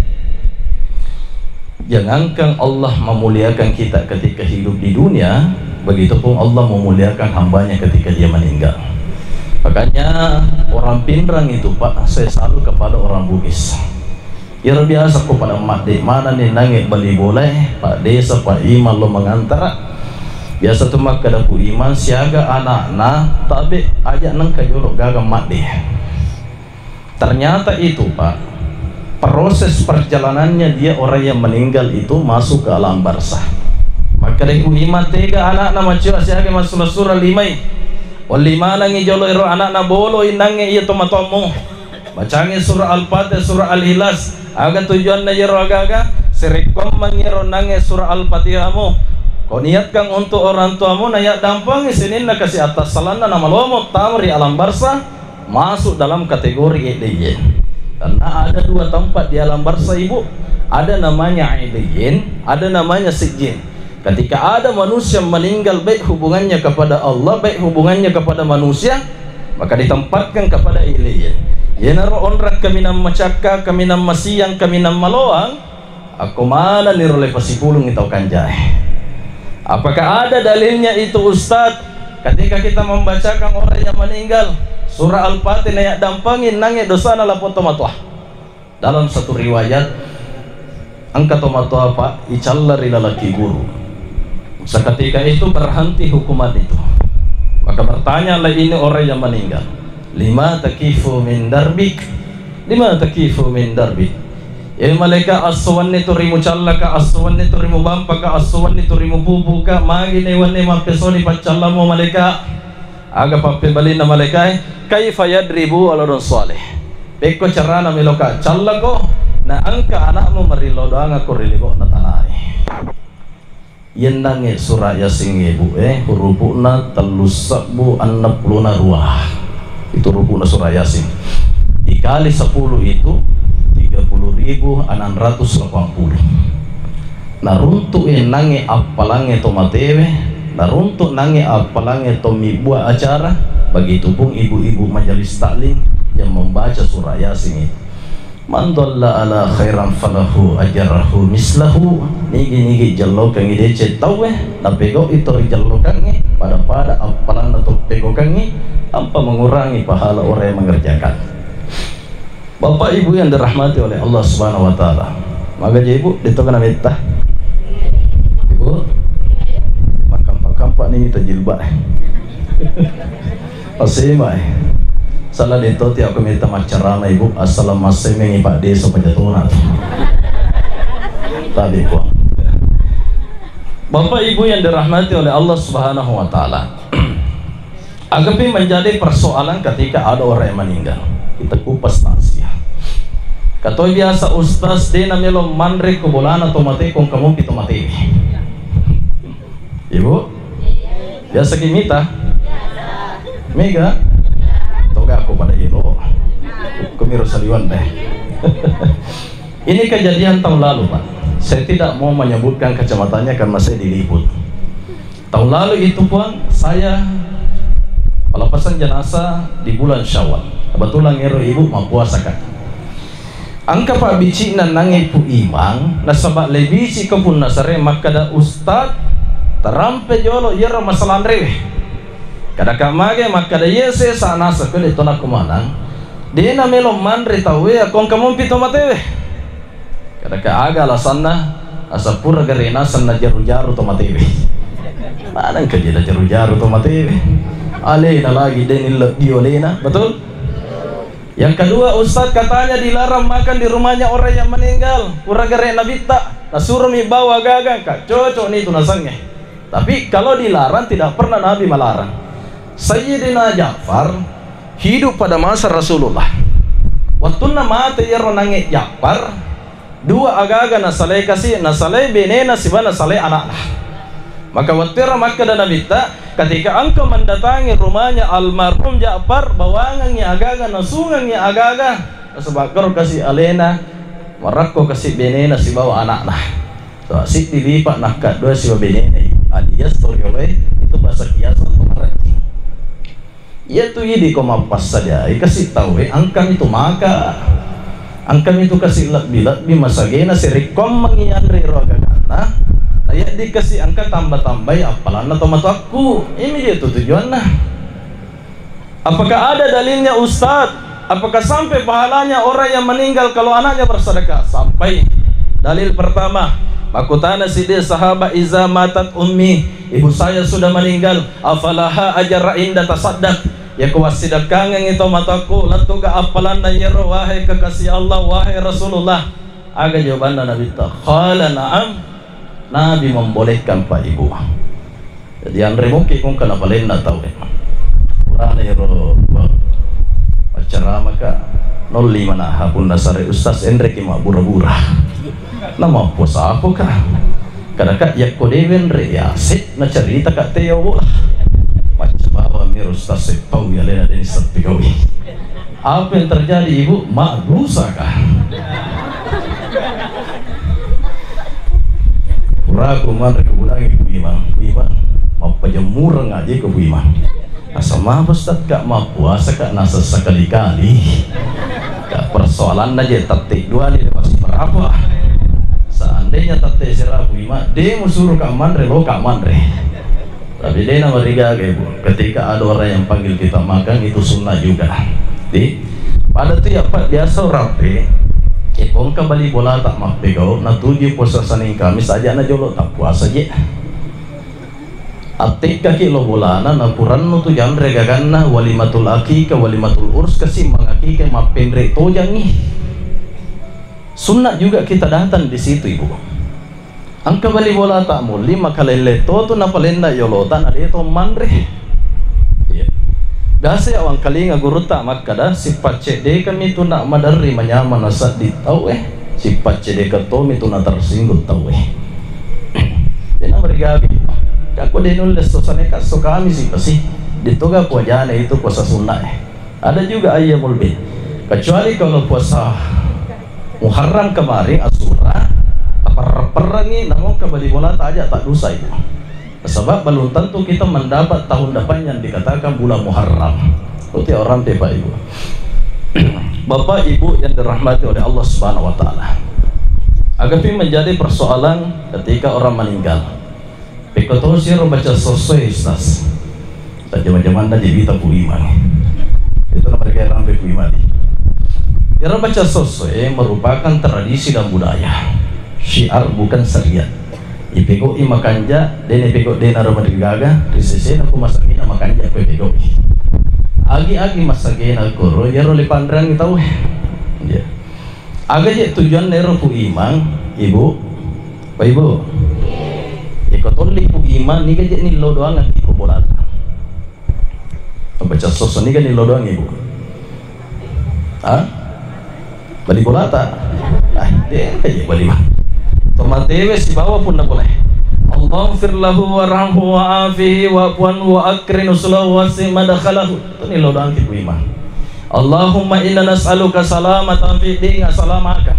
jangankan Allah memuliakan kita ketika hidup di dunia, begitupun Allah memuliakan hambanya ketika dia meninggal. Makanya orang Pinrang itu, Pak, saya salut kepada orang Bugis. Iyaro biasa ko pada madde mana ni nange bali bolae, Pak Desa, Pak Imam lo mengantara. Biasa tu makkeda Pu Imam siaga anakna, tabe aja nengka jolo gaga madde. Ternyata itu, Pak, proses perjalanannya dia orang yang meninggal itu masuk ke alam barzah. Maka deku ima tega anakna macio siaga masula-sura limai. Olli manangi jolo ero anakna bolo innange iya tomatoammu. Bacangi surah Al-Fatihah, surah Al-Ikhlas. Aga tujuanna iyaro agaga? Serekkuammang iyaro nange surah Al-Fatihahmu. Kau niatkan untuk orang tuamu, na yaddampangi sininna kasi atassalanna namalomo tama ri alam barzah. Masuk dalam kategori Illiyin. Karena ada dua tempat di alam barzah, Ibu. Ada namanya Illiyin, ada namanya Sijjin. Ketika ada manusia meninggal, baik hubungannya kepada Allah, baik hubungannya kepada manusia, maka ditempatkan kepada Illiyin. Yenaro onrang kaminang macakka, kaminang masiang, kaminang maloang, Akko manenni ro le pasipulungngi tau kanjae. Apakah ada dalilnya itu, Ustaz? Ketika kita membacakan orang yang meninggal, surah Al-Fatihah, na yaddampangi nange dosana lapong tomatoa. Dalam satu riwayat, engka tomatoa, Pak, icalla ri laleng kuburu. Seketika itu berhenti hukuman itu. Maka bertanyalah ini orang yang meninggal, "Lima takifu min darbik? Lima takifu min darbik?" E malaika, esso wenni tu rimucallaka, esso wenni tu rimubampaka, esso wenni tu rimupupuka, magi ne wenni mappesoni paccallamu malaika? Aga pappebalinna malaikae? Kaifa yadribu waladun salih? Pekko carana meloka callako, na engka anakmu marillau doangako ri lebo'na tanae. Yennangnge surah Yasin ngebu e, hurupu'na tellu sebbu enneng puluna rua. Itu rupu'na surah Yasin. Dikali sepuluh itu tiga puluh ribu enam ratus delapan puluh. Naruntuk e nangnge appalangnge to matewe, naruntuk nangnge appalangnge to mibbua acara, begitupun ibu-ibu majelis taklim yang membaca surah Yasin itu. Man dhalla ala khairan falahu ajrahu mislahu. Nigi-nigi jellokengngi deceng tauwe, napegau'i to rijellokengnge, pada-pada appalanna to pegokengngi, tanpa mengurangi pahala orang yang mengerjakan. Bapak Ibu yang dirahmati oleh Allah Subhanahu wa Ta'ala. Magaja Ibu, detto kana metta? Ibu, makampa-kampa ni tajilbab. Pasima e. Sala de to tiap ko mita maccarama Ibu, assalam massemengi Pak Desa Pajatona. Tadi ko. Bapak Ibu yang dirahmati oleh Allah Subhanahu wa Ta'ala. Agapi menjadi persoalan ketika ada orang yang meninggal. Kita kupas takziah. Katoi biasa ustaz de namelo manre ko bolana to mate kong kamu pito mate. Ibu? Biasa ki mita? Mega? Toga aku pada ilo. Kumiro saliwan deh. Ini kejadian tahun lalu, Pak. Saya tidak mau menyebutkan kecamatannya karena saya diliput. Tahun lalu itu, Puang, saya pelepasan jenazah di bulan Syawal. Kebetulan ero ibu mau puasa, Kak. Engka pabbicikna nangnge Pu Imang, nasaba lebiciko punna sare makkeda, "Ustaz, tarampe jolo iyaro masalah anrewe." Kadaka mage makkeda, "Iye sesa nasa kode tona kumanang, de namelo manre tauwe akko engka mompi to matewe." Kadaka, "Aga alasanna?" "Asa pura gare naseng najaru-jaru to matewe." Maneng kaji najaru-jaru to matewe. Alena lagi de nilebbi olena, betul? Yang kedua, Ustadz, katanya dilarang makan di rumahnya orang yang meninggal. Pura gare Nabitta, nasuromi bawa gaga, ka cocok ni itu nasangnge. Tapi kalau dilarang, tidak pernah Nabi melarang. Sayyidina Ja'far hidup pada masa Rasulullah. Wattunna mate iyaro nange Ja'far, dua agaga nasalai kasi, nasalai benena siba nasalai anakna. Maka wattuero makkeda Nabitta, ketika engkau mendatangi rumahnya almarhum Ja'far, bawangengngi agaga, nasungengngi agaga, nasaba kero kasi alena, marakko kasi benena sibawa anakna. Toa siddi lipa nakkaddua sibawa benena, alias torioloe itu bahasa kiasan to marajing. Iyatu idi ko mappassadiai kasi tauwe, engkami tu maka, engkami tu kasi lebbi-lebbi masagena sirekkoammengngi yanre ro agaganna, na yaddi kasi engka tamba-tambai appalanna to matoakku. Imi dia tu tujuanna. Apakah ada dalilnya, Ustaz? Apakah sampai pahalanya orang yang meninggal kalau anaknya bersedekah? Sampai. Dalil pertama, makutana siddi sahabat, "Iza matat ummi, ibu saya sudah meninggal, afalaha ajra inda tasaddaq?" Yako wassidekkangengngi to matoakku, lettuga appalanna iyaro, wahai kekasih Allah, wahai Rasulullah? Aga jawabanna Nabitta? Qala na'am. Nabi membolehkan, Pak Ibu. Jadi anre mukki kung kana palenna tau e. Purana ero accarama ka, nolli manaha punna sare ustaz enreki mabbura-bura. Namappuasa apa ka? Kadaka yakko dewe enre yase nacarita ka te yawo. Macca bawang mi ustaz seppau ya lena deni seppi kau. Apa yang terjadi, Ibu? Mak, dosa kah? Puraku manre kegunangi Pu Imang, Pu Imang, mappajemmureng aja ke Pu Imang. Asal mapa Ustaz, Kak, mappuasa, Kak, nasa sekali-kali. Kak, persoalanna je tette dua ni masih berapa? Seandainya tette sera Pu Imang, de musuruh Kak manre, lo Kak manre. Tapi de namarigaga, Ibu. Ketika ada orang yang panggil kita makan, itu sunnah juga. Di, pada tu ya, Pak, biasa orang pe, eh, kongka bali bola tak mappegau, natuju puasa Senin Kamis aja na jolo tak puasa je. Attekkaki lo bolana, napurannu tu janre gaganna, walimatul akika, walimatul urs, kasi mangakika mappenre tojangi. Sunnah juga kita datang di situ, Ibu. Engka bali bolata mulli, makalelle to tu napalenna yolota, na de to manre. Iya. Biasa ya wangkalinga gurutta makkada, sipacceddekami tu na maderri manyameng na seddi tau e, sipacceddeka tomi tu na tersinggung tau e. Dena marigabi. Kako de nulle sosane kasso kami sipasi. Detoga puajana itu puasa sunnah e. Ada juga ayyamul bid. Kecuali kalau puasa Muharram kemarin, Asyura, taperreng-perrengi, namun kembali bola tak aja, tak dosa itu. Sebab belum tentu kita mendapat tahun depan yang dikatakan bulan Muharram. Itu orang pe, Pak Ibu. Bapak Ibu yang dirahmati oleh Allah Subhanahu wa Ta'ala. Agapi menjadi persoalan ketika orang meninggal. Pekko tosi ro baca sossoe, Ustaz. Tajama-jamanna je wita Pu Imang. Itu namanya rampe Pu Imang. Iyaro baca sossoe merupakan tradisi dan budaya. Syiar bukan syariat. Ipegau'i makanja, dena ipegau dena ro madrigaga, ri sesena ku masagena makanja ko ipegau'i. Agi-agi masagena koro, iyaro le panreang tau. Iya. Aga je tujuanna ero Pu Imang, Ibu? Pak Ibu? Iko tolli Pu Imang, niga je nillo doang iko bolata. Baca sosso niga nillo doang, Ibu? Ha? Bali bolata? Ah, de ka je bali, Bang. Tomatewe sibawa punna pole. Allahumfir lahu warhamhu wa'afihi wa'fu anhu wa akrim nuzulahu wa wasi' madkhalahu. Tu nillo doang ki Pu Imang. Allahumma inna nas'aluka salamatan fid din, asalamaka.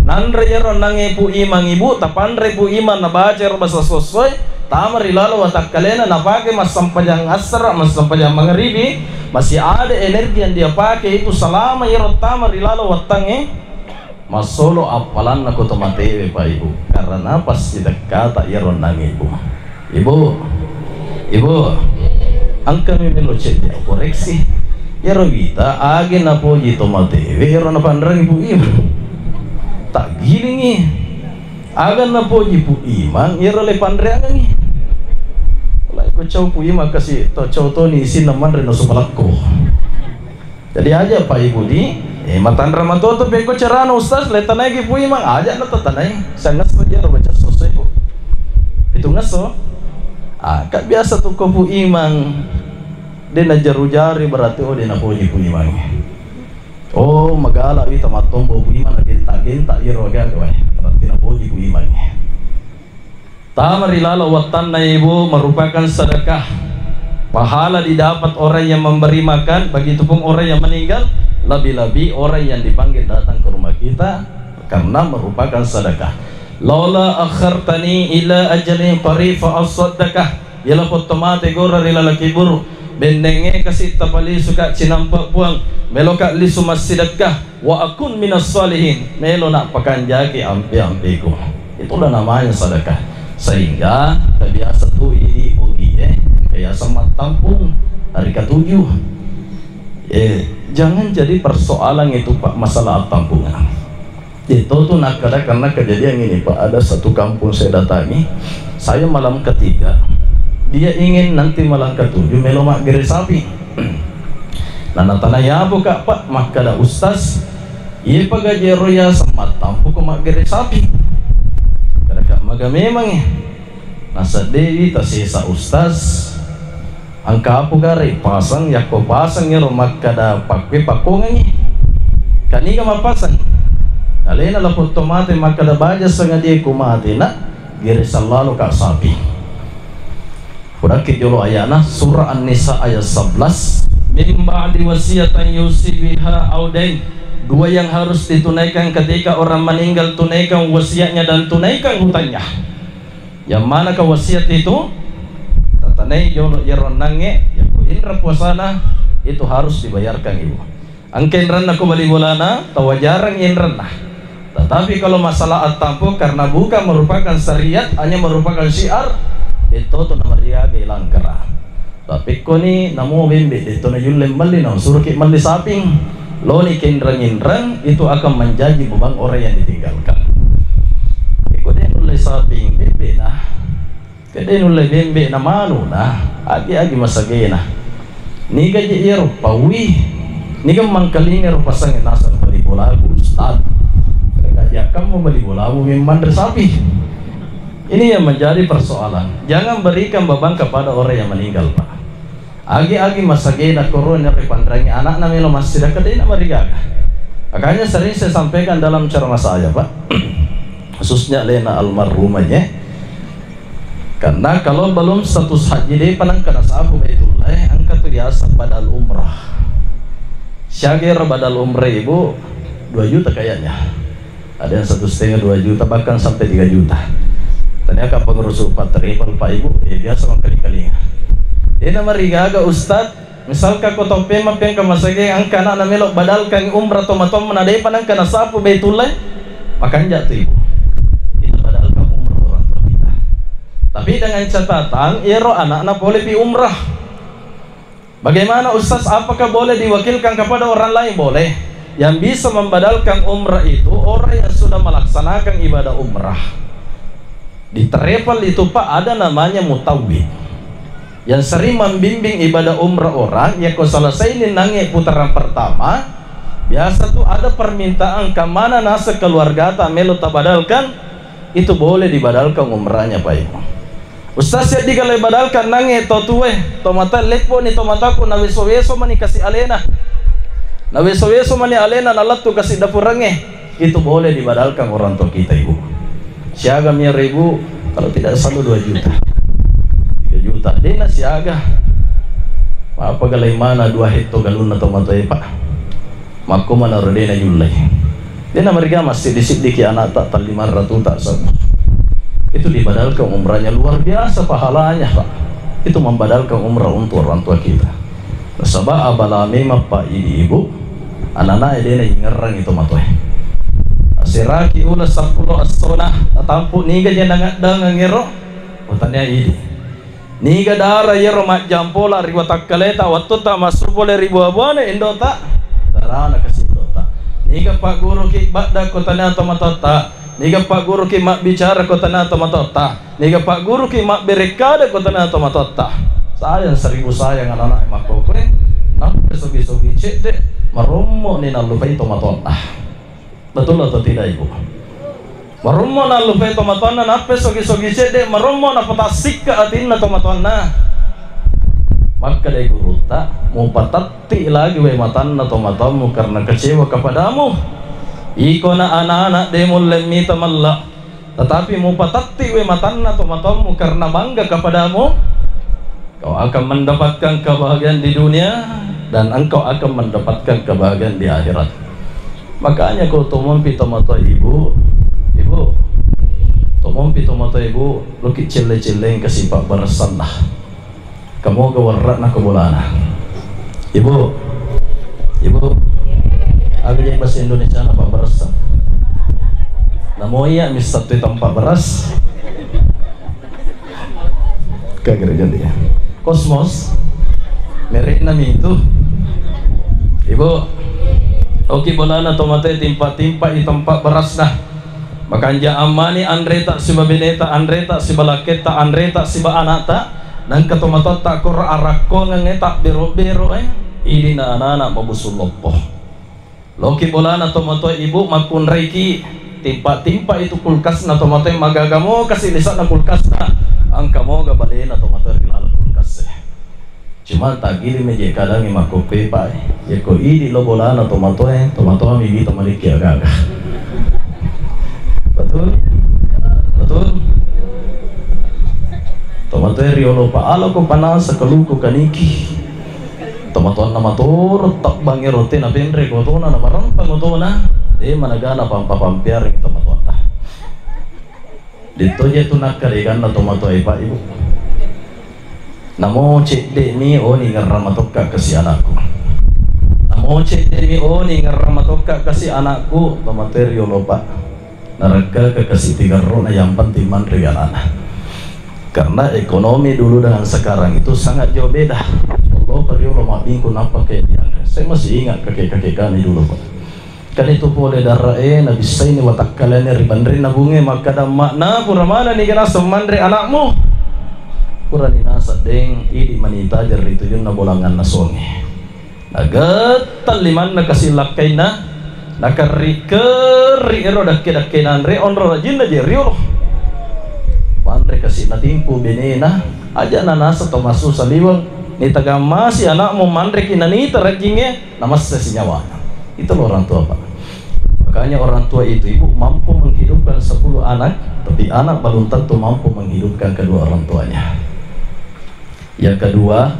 Nanre iyaro nange Pu Imang, Ibu, tapanre Pu Imang nabaca ero basa sossoe, tama ri lalo watakkalena, napake massempajang assara, massempajang mangaribi, masih ada energi yang dia pakai itu selama iyaro tama ri lalo wattangnge. Massolo appalanna ko tomatewe, Pak Ibu, karena pasti dekkata iyaro nange, Ibu. Ibu, Ibu, engkami melo cedde koreksi. Iyaro wita age napoji tomatewe, iyaro napanreangi Pu Imang. Taggilingi. Aga napoji Pu Imang, iyaro le panreangengi. Mulai ko cau Pu Imang kasi to cau toni isinna manre nasu palakko. Jadi aja Pak Ibu di, eh, matanra matoto pekko carana Ustaz, le tanaiki Pu Imang, aja na tatanai. Sangesso jero baca sosse, Bu. Pitungesso. Ah, ka biasa tu ko Pu Imang, de najaru-jari berarti, oh, de napoji Pu Imang. Oh, magala wita mattombo Pu Imang, nagenta-genta iro gaga, weh, berarti napoji Pu Imang. Tama ri laleng wettanna, Ibu, merupakan sedekah. Pahala didapat orang yang memberi makan, begitupun orang yang meninggal, lebih-lebih orang yang dipanggil datang ke rumah kita karena merupakan sedekah. "Laula akhartani ila ajalin qarib fa asaddaqah." Yala potto mate gora ri laleng kuburu, bennengnge kasi tapalisuka cinampa Puang, meloka lisu massidekah, wa akun minas shalihin, melo na pakanjaki ampe-ampeku. Itulah namanya sedekah. Sehingga tabiasa tu idi ogie, biasa mattampung hari ketujuh. Eh, jangan jadi persoalan itu, Pak, masalah attampungan. Itu tuh nakkeda karena kejadian ini, Pak, ada satu kampung saya datangi, saya malam ketiga, dia ingin nanti malam ketujuh melo maggere sapi. Nah, natanai apa, Kak, Pak? Makkeda, "Ustaz, iya pagaji ero yaseng mattampuko maggere sapi?" Kada, Kak, maga memang ya. Naseddei tasesa, Ustaz. Engka apa gare pasang, yakko pasang ero makkeda pakkue pakkongengi. Kaniga mapasang? Alena lapotto mate makkeda baja sangadie ku mate na gere sallalo ka sapi. Pudakki jolo ayana, surah An-Nisa ayat sebelas, "Min ba'di wasiyatan yusi biha au dain." Dua yang harus ditunaikan ketika orang meninggal, tunaikan wasiatnya dan tunaikan hutangnya. Yang mana ke wasiat itu? Tatanai jolo iyaro ennangnge, yakko inra puasana, itu harus dibayarkan, Ibu. Engka inranna ko bali bolana, tawajareng inranna. Tetapi kalau masalah attampu, karena bukan merupakan syariat, hanya merupakan syiar, itu tu namariaga langkara. Tapi koni namo bembe, detto na yulle melli, na suruhki melli saping. Loni kenreng-inreng, itu akan menjadi beban orang yang ditinggalkan. Iko de nulle saping, bembe nah. Kedde nulle bembe na manu na, agi-agi masagena. Niga je iyaro paui, niga mangkalinga ro pasange naseng bali bolaku, Ustaz. Kada jakkammu bali bolamu memang sapi. Ini yang menjadi persoalan. Jangan berikan beban kepada orang yang meninggal, Pak. Agi-agi masagena korona ripanrangi anakna melo massidekka, de namarigaga. Makanya sering saya sampaikan dalam ceramah saya, Pak, khususnya lena almarhumah, ya. Karena kalau belum status haji, de panangka nasapu Baitullah, angka tu biasa badal umrah. Siaga ero badal umrah, Ibu, dua juta kayaknya. Ada yang satu setengah, dua juta, bahkan sampai tiga juta. Ternyata pengurus Pak Tripal, Pak Ibu, ya biasa mangkaling-kalinga. De namarigaga, Ustaz, misalkan ko toppe mappeng ke masage, angka anakna melo badalkan umrah to matomma, na depa nangka nasapu Baitullah, makanja tu, Ibu. Kita badalkan umrah orang tua kita. Tapi dengan catatan, ero anakna pole pi umrah. Bagaimana, Ustaz, apakah boleh diwakilkan kepada orang lain? Boleh. Yang bisa membadalkan umrah itu orang yang sudah melaksanakan ibadah umrah. Di travel itu, Pak, ada namanya mutawwi. Yang sering membimbing ibadah umrah orang, yakko selesai ni nange putaran pertama, biasa tuh ada permintaan, "Kemana naseng keluargata melo tabadalkan?" Itu boleh dibadalkan umrahnya, Pak Ibu. Ustaz, seddi kale badalkan nange to tue, to mata leppo ni to mataku, naweso-weso mani kasi alena. Naweso-weso mani alena, nalettu kasi dapurengnge. Itu boleh dibadalkan orang tua kita, Ibu. Siaga mi ero, Ibu, kalau tidak salah dua juta. Tiga juta. Dena siaga. Apa galai mana dua hetto galunna to matoe, Pak? Makko manaro dena yullai. Dena mariga massiddi-siddiki anakta, tallimaratuta sabu. Itu dibadalkan umrahnya, luar biasa pahalanya, Pak. Itu membadalkan umrah untuk orang tua kita. Nasaba abala memang, Pak, idi, Ibu, anana dena ingerrang itu matoe. Asiraki ula seppulo essona, tatampu niga je nangaddangeng ero, watania idi. Niga dara iyaro majjampola ri watakkaleta, wattutta massu pole ri bua-buana indota, darana kasi indota. Niga pagguruki badda ko tania tomatoatta, niga pagguruki mabbicara ko tania tomatoatta, niga pagguruki mabberekkada ko tania tomatoatta. Sayang seribu sayang anak-anak makkokkoe, Nappa sogi-sogi cedde, marommo ni nallupai tomatoanna. Betul atau tidak, Ibu? Marommo nallupai tomatoanna, nappa sogi-sogi cedde, marommo napatassikka atinna tomatoanna. Makkedai gurutta, mupatatti lagi wae matanna tomatoammu karena kecewa kepadamu. Iko na anak-anak de mulle mita mella. Tetapi mupatatti wae matanna tomatoammu karena bangga kepadamu, kau akan mendapatkan kebahagiaan di dunia dan engkau akan mendapatkan kebahagiaan di akhirat. Makanya ko tomompi tomatoa ibu, ibu, tomompi tomatoa ibu, loki celle-celleng kasi pabbaressanna. Kamoga warra'na ko bolana. Ibu, ibu, aga je bahasa Indonesia na pabbarassa? Namo iya missattu tempat beras. Kagere jadi ya. Kosmos. Merekna mi itu. Ibu, oki bolana tomatoe timpa-timpa i tempat berasna. Makanja ammani anreta siba beneta, anreta siba lakketta, anreta siba anakta, nangka tomatoatta koro arakkoangengnge tabbero-bero e, idina anana mabusung loppo. Loki bolana tomatoa ibu makkunraiki, timpa-timpa itu kulkasna tomatoa, magaga mo kasi lisana kulkasna, engka moga balena tomatoa ri laleng kulkas e. Cuma taggiling meje kadangngi makkokkoe, Pak, e. Yekko idi lo bolana tomatoe, tomatoami wita malikki agaga. Betul? Betul? Tomatoe riolo, Pak, alako panasa kaluku kaniki. Tomatoanna matoro tabbang ero te napenre kotona, namarempang otona. Eh, managana pampa-pampiaring tomatoanna. Detto je tu nakkareganna tomatoae, Pak, Ibu. Namo cedde'mi oni ngerra matokka kasi anakku. Namo cedde'mi oni ngerra matokka kasi anakku, tomatoe riolo, Pak. Narekkaka kasi tigerrona, yang penting manre anakna. Karena ekonomi dulu dengan sekarang itu sangat jauh beda. Allah, periolo mabbingku nappa kayak dianre. Saya masih ingat kakek-kakek kami dulu, Pak. Kan itu pole dara'e, nabissaini watakkalenne ri banrinna bunge, makkada, "Ma'na, pura manenni ga naseng manre anakmu?" Purani naseng, Deng, idi manita aja ri tujunna bolanganna songe. Nagettang limanna kasi lakkainna, nakerri-kerri ero dakke-dakke nanre, onro rajinna je riolo. Manre kasi natimpu benena, aja nanasa to massu saliweng, nitagang masi anakmu manreki nanita rajingnge, namassesi nyawana. Itu loh orang tua, Pak. Makanya orang tua itu, Ibu, mampu menghidupkan sepuluh anak, tapi anak belum tentu mampu menghidupkan kedua orang tuanya. Yang kedua,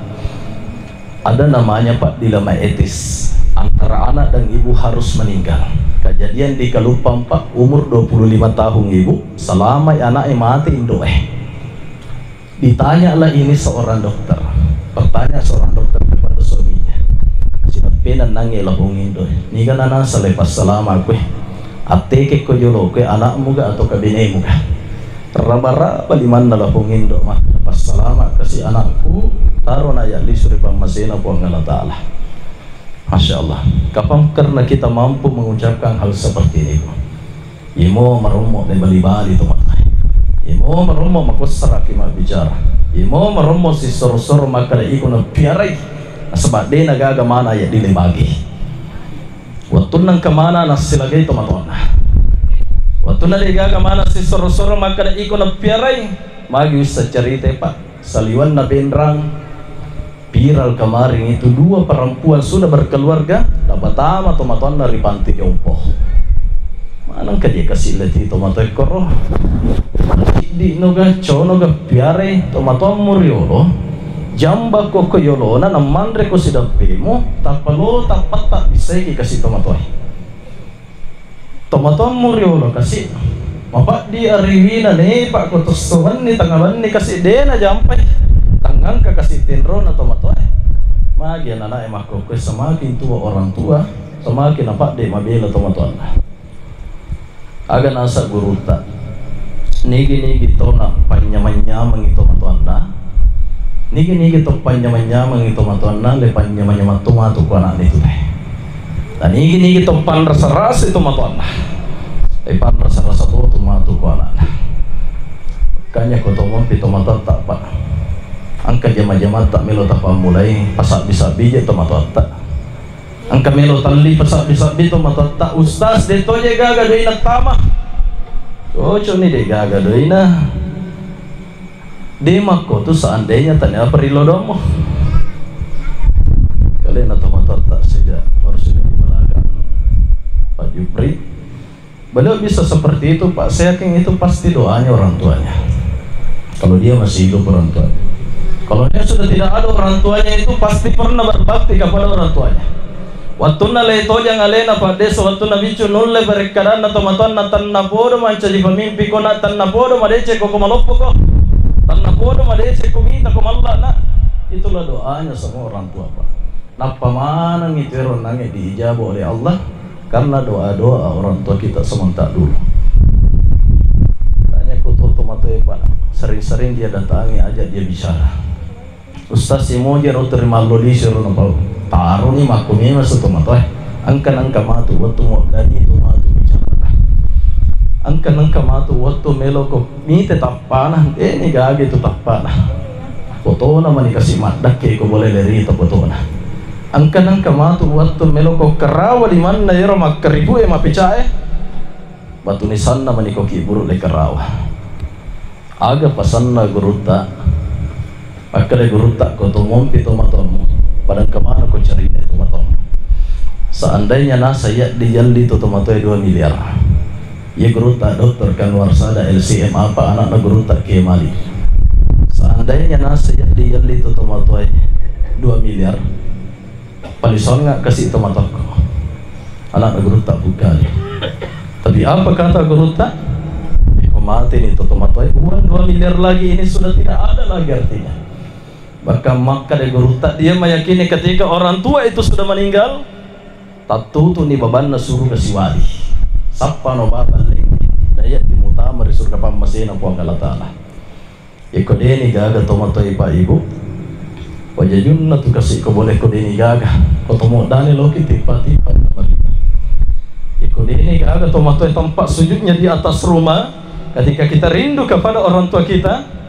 ada namanya, Pak, dilema etis antara anak dan ibu harus meninggal. Kejadian di Kelupang, Pak, umur dua puluh lima tahun ibu, selama anaknya mati indoe. Ditanyalah ini seorang dokter. Bertanya seorang dokter kepada suaminya. Sidappena nangnge lapong indoe. Niga nanasa le passalama kue. Atteke ko jolo kue anakmu ga atau kabenemu ga. Raba-raba limanna lapong indo makkeda, "Passalama kasi anakku, taro na ya lisu ri pammasena Puang Allah Ta'ala." Masya Allah. Kapan karena kita mampu mengucapkan hal seperti ini, Bu? Imo marommo de bali-bali to mata. Imo marommo makossaraki mabbicara. Imo marommo sisoro-soro makkeda iko na piarai. Nasaba de na gaga mana ya dilebagi. Wettunna engka mana nassilagai tomatoanna. Wettunna degaga mana sisoro-soro makkeda iko nappiarai, magi wisseng carita, Pak. Saliwenna benrang, viral kemarin itu, dua perempuan sudah berkeluarga, napatama tomatoanna ri panti jompo. Maneng kaje kasi leti tomatoa ekkoro. Siddi noga, cono ga piarai tomatoammu riolo. Jamba ko ko yolona namanre ko sidappemu, tappa lo tappatta bissaiki kasi tomatoe. Tomatoammu riolo kasi, mapaddi ariwina nepa ko tosso wenni tanga wenni kasi dena jampai. Tangangka kasi tinrona tomatoe. Magi ananae makkokkoe semakin tua orang tua, semakin napadde mabela tomatoanna. Aga naseng gurutta, nigi-nigi to napanynyamang-nyamang tomatoanna, nigi-nigi to panynyamang-nyamang tomatoanna, le panynyamang-nyamang to matu ko anakna itu teh. Na nigi-nigi to panrasa-rasa tomatoanna, le panrasa-rasa to tu matu ko anakna. Makanya ko to mompi tomatoatta, Pak. Engka jama-jamatta melo tapammulai, pasabbi-sabbi je tomatoatta. Engka melo talli pasabbi-sabbi tomatoatta, ustaz de toje gaga doina tama. Cocok ni de gaga doina. De makko tu seandainya tania apa rilodommo. Kalena tomatoatta sejak baru sudah di belakang Pak Jupri. Beliau bisa seperti itu, Pak. Saya yakin itu pasti doanya orang tuanya. Kalau dia masih hidup orang tuanya. Kalau dia sudah tidak ada orang tuanya itu pasti pernah berbakti kepada orang tuanya. Wattunna le tojang alena Pak Desa, wattunna biccu nulle parekkadanna tomatoanna, tennapodo mancaji pamimpi ko nak, tennapodo madeceng ko, ko maloppo ko, tennapodo madeceng ko mita ko malla nak. Itulah doanya semua orang tua, Pak. Nappa maneng itu ero nange diijabah oleh Allah karena doa-doa orang tua kita sementak dulu. Tanya ku to tomatoe, Pak, sering-sering dia datangi, ajak dia bicara. Ustaz, si moje ro terima lolisi ro napau. Taroni makko memang su tomatoe. Engka nengka matu wettu moddani tu matu bicara. Engka nengka matu wettu melo ko mite tappana, eh, ni gage tu tappana. Fotona mani kasi maddakke ko boleh leri ta fotona. Engka nengka matu wettu melo ko karawa di manna ero makkaribu e mapicae. Batu nisanna mani ko kiburu le karawa. Aga pasanna gurutta? Makkeda gurutta, ko to mompi tomatoammu, pada engka maneng ko carinna tomatoammu. Seandainya nasa yaddi yalli to tomatoe dua miliar. Iya gurutta dokter Kanwar Sada L C M apa anakna gurutta Kiai Malik. Seandainya nasa yaddi yalli to tomatoe dua miliar, palisangnga kasi tomatokko. Anakna gurutta bukkali. Tapi apa kata gurutta? Iko mati ni to tomatoe, uang dua miliar lagi ini sudah tidak ada lagi artinya. Bahkan makkeda gurutta, dia meyakini ketika orang tua itu sudah meninggal, tattutu ni babanna suruga siwali. Sappa no baba lengnge, daya dimutama ri surga pammasena Puang Allah Ta'ala. Iko deni gaga tomatoe, Pak, Ibu, wajajunna tu kasi ko boleh ko deni gaga. Ko tomoddani loki tippa-tippa malita. Iko deni gaga tomatoe tempat sujudnya di atas rumah, ketika kita rindu kepada orang tua kita,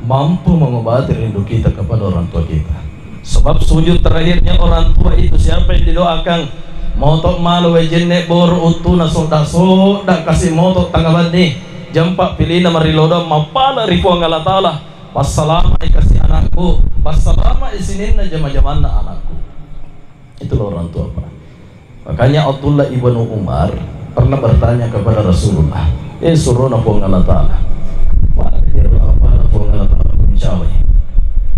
mampu mengobati rindu kita kepada orang tua kita. Sebab sujud terakhirnya orang tua itu siapa yang didoakan? Moto malo wae jenne boro uttuna sodda-sodda kasi moto tanga banni. Jampa pilina marilodong mappala ri Puang Allah Ta'ala. Passalamai kasi anakku, passalamai sininna jama-jamanna anakku. Itulah orang tua, Pak. Makanya Abdullah ibnu Umar pernah bertanya kepada Rasulullah, eh, surona Puang Allah Ta'ala, maga jero tappana Puang Allah Ta'ala ko micawai?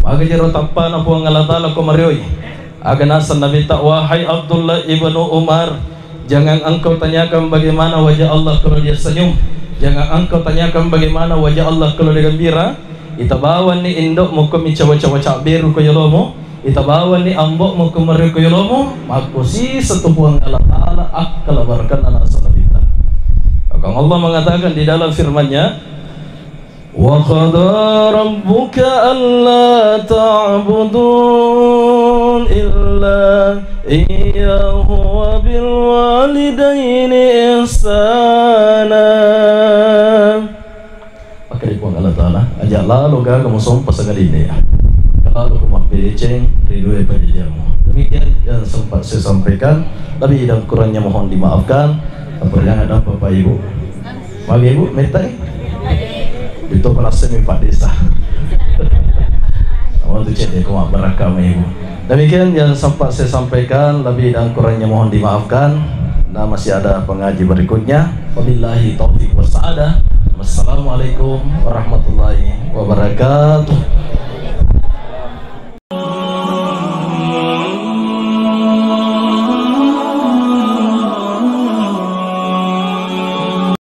Maga jero tappana Puang Allah Ta'ala ko marioi? Aga naseng Nabitta, wahai Abdullah ibnu Umar, jangan engkau tanyakan bagaimana wajah Allah kalau dia senyum. Jangan engkau tanyakan bagaimana wajah Allah kalau dia gembira. Itabawanni indokmu ko micawa-cawa cabberu ko yolomu. Itabawanni ambo'mu ko mario ko yolomu, makko sisa tu Puang Allah Ta'ala akkala barakanna nasaba kita. Bahkan Allah mengatakan di dalam firman-Nya, "Wa qada rabbuka alla ta'budu illa iyyahu wa bil walidaini ihsana." Makkeda Puang Allah Ta'ala, aja lalo gaga musompa sangadinna ya. Lalo ko mappedeceng ri dua pajajiammu. Demikian yang sempat saya sampaikan. Lebih dan kurangnya mohon dimaafkan. Perjalanan dan Bapak Ibu. Magi Ibu, metai? Itu pernah semi Pak Desa. Mau tu cek deh, ko mabbarakka ma Ibu. Demikian yang sempat saya sampaikan, lebih dan kurangnya mohon dimaafkan. Nah, masih ada pengaji berikutnya. Wabillahi taufiq wassa'adah. Wassalamualaikum warahmatullahi wabarakatuh.